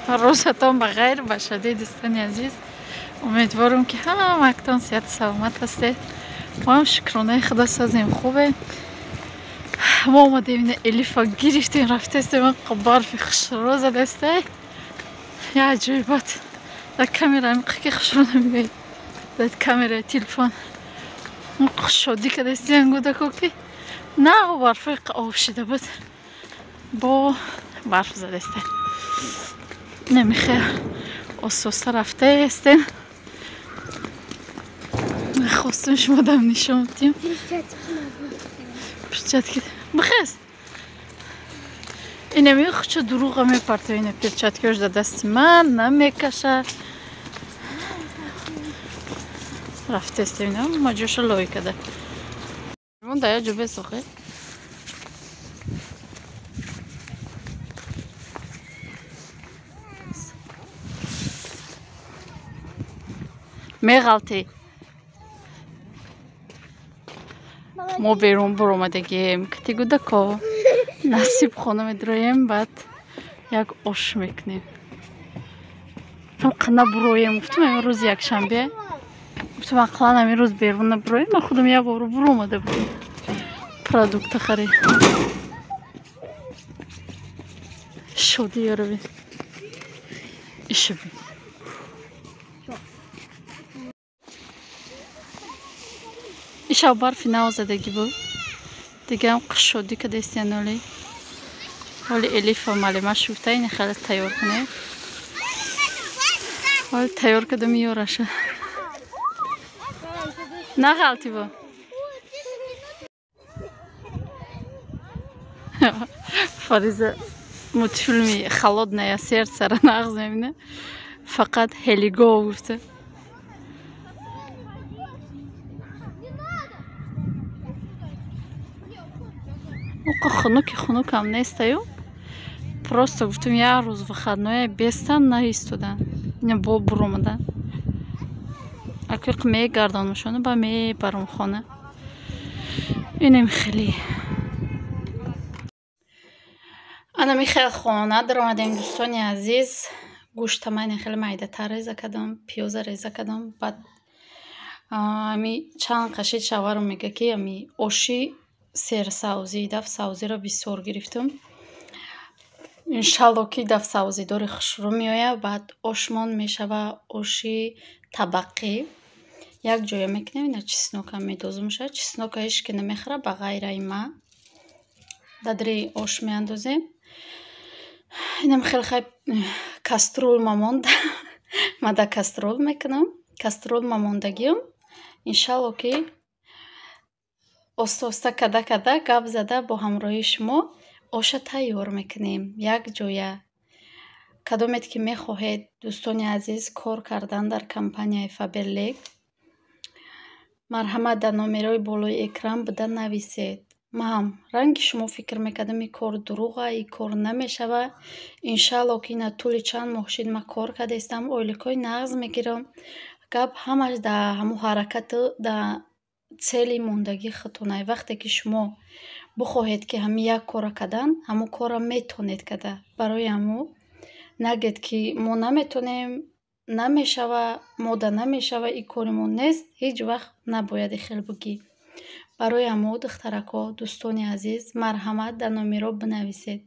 Рӯзатон ба ғайр бошад, дӯстони азиз. Умедворам ки ҳамаатон сиҳату саломат ҳастед. Мо ҳам шукронаи Худо созем, хубе. Мо омадем ина Элифа гирифтем, рафтестем, барфи хушрӯ задастай. Я аҷоибот. Дар камера ки хушрӯ намебинед. Дар камераи телефон. Шодӣ кардастиян гудако ки на барфои об шида буд. Бо барф задастай. Намехел ососта рафтаестем. Хостем шумо дам нишон бидем. Перчатки. Бихез. Инами хуча дурӯға мепарта, ина перчаткиош дар дасти ман намекаша. Рафтестем ина маҷоша лой када. Мон да я ҷо бесохе. Меғалтӣ. Мо берун буромадагием, кати гудако. Насиб хона медроем, баъд як ош мекунем. Қана буроем, гуфтам ами рӯзи якшанбе. Гуфтам ақлан ами рӯз берун набуроем, ман худам як бор буромада будем. Продукта харид. Шодӣ ёрабин. Ишабин. Ишав барфи навзадагӣ буд. Дигаам қушшодӣ кадестиян оли. Оли Элифа малима шуфта ини хеле тайёр кунем. Оли тайёр када миёраша. Нағалти бо. Фариза мультфилми Холодное сердце-ро нағз мебинад. Фақат Ҳелиго гуфта. Оқа хунуки хунукам нестаю. Просто гуфтам як рӯз выходное бестан наистодан. Ина бо буромадан. Акиқ мегардонмшона ба мебарам хона. Инем хеле. Ана михел хона даромадем дӯстони азиз. Гӯшта ман хеле майдатар реза кардам, пиёза реза кардам. Баъд ами чанд қашид шаварам мега ки ами оши серсавзӣ, даф савзиро бисёр гирифтам. Иншалло ки даф савзидори хушрӯ меояд. Баъд ошмон мешава оши табақӣ. Як ҷоя мекунем, ина чеснока медозумша. Чеснока ҳеч ки намехӯра ба ғайраи ма. Дадри ош меандозем. Инам хеле хай каструл мамонда. Ма да каструл мекунам. Каструл мамондагиам. Иншалло ки оста-оста када-када гап зада бо ҳамроҳии шумо оша тайёр мекунем як ҷоя. Кадомед ки мехоҳед дӯстони азиз кор кардан дар компанияи Фаберлик, марҳамат дар номерои болои экран буда нависед. Ман ранги шумо фикр мекардам ин кор дурӯға, ин кор намешава. Иншалло ки ина тӯли чанд моҳ шид ман кор кардаистам, ойликҳои нағз мегирам. Гап ҳамаш дар ҳамун ҳаракату дар цели мондагии худтонай. Вақте ки шумо бихоҳед ки ҳамин як кора кардан, ҳамун корро метонед карда. Барои ҳамун нагед ки мо наметонем, намешава, мода намешава, ин кори мо нест, ҳеҷ вақт набояд ин хел бигӣ. Барои ҳамун духтарако, дӯстони азиз, марҳамат дар номеро бинависед.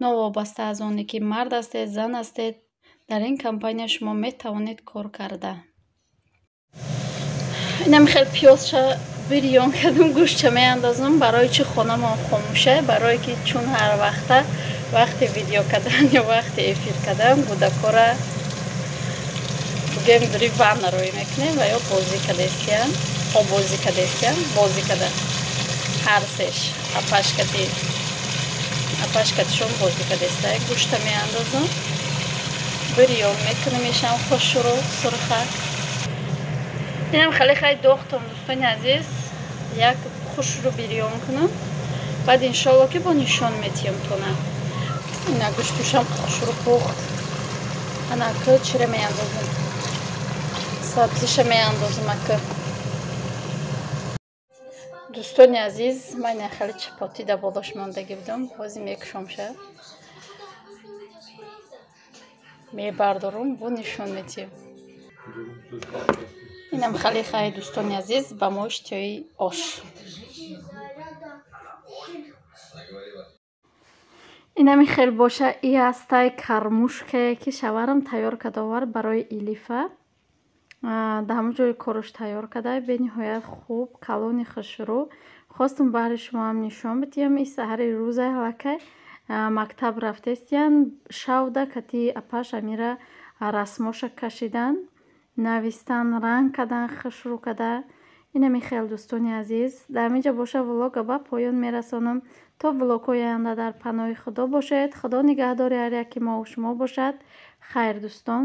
Новобаста аз оне ки мард ҳастед, зан ҳастед, дар ин компания шумо метавонед кор карда. Инам хел пиёзша бирён кардам, гӯштша меандозам. Барои чӣ хонамон хомӯша? Барое ки чун ҳар вақта вақти видео кардан ё вақти эфир кардан гудакора бугем дури ванна рӯй мекунем ва ё бозӣ кардестиян, оббозӣ кардестиян, бозӣ карда ҳар сеш апашкатишон бозӣ кардеста. Гӯшта меандозам, бирён мекунам, мешам хушрӯ сурхак. Инам хеле хай дохтам дӯстони азиз, як хушрӯ бирён кунам. Баъд иншолло ки бо нишон метиҳам тона. Ина гӯштушам хушрӯ пухт. Ана акы чира меандозам? Сабзиша меандозам акы. Дӯстони азиз, ман ина хеле чапотӣ дар болош мондагӣ будам. Ҳозир мекушомша. Мебардорум, бу нишон медиҳем. Инам хеле хай, дӯстони азиз, ба мо иштиҳои ош. Инами хел боша, и ҳастай кармушкае, ки шаварам тайёр карда овард барои Илифа. Дар ҳамон ҷои кораш тайёр карда, бениҳоят хуб, калони хушрӯ. Хостум баҳри шумоам нишон бидиҳам. И саҳари рӯза аллакай мактаб рафтестиян, шавда кати апаш амира расмоша кашидан, навистан, ранг кардан, хушрӯ карда. Инами хел, дӯстони азиз, дар ҳамин ҷо боша влога ба поён мерасонам. То влогҳои оянда дар паноҳи Худо бошед. Худо нигаҳдори ҳар яки мову шумо бошад. Хайр, дӯстон.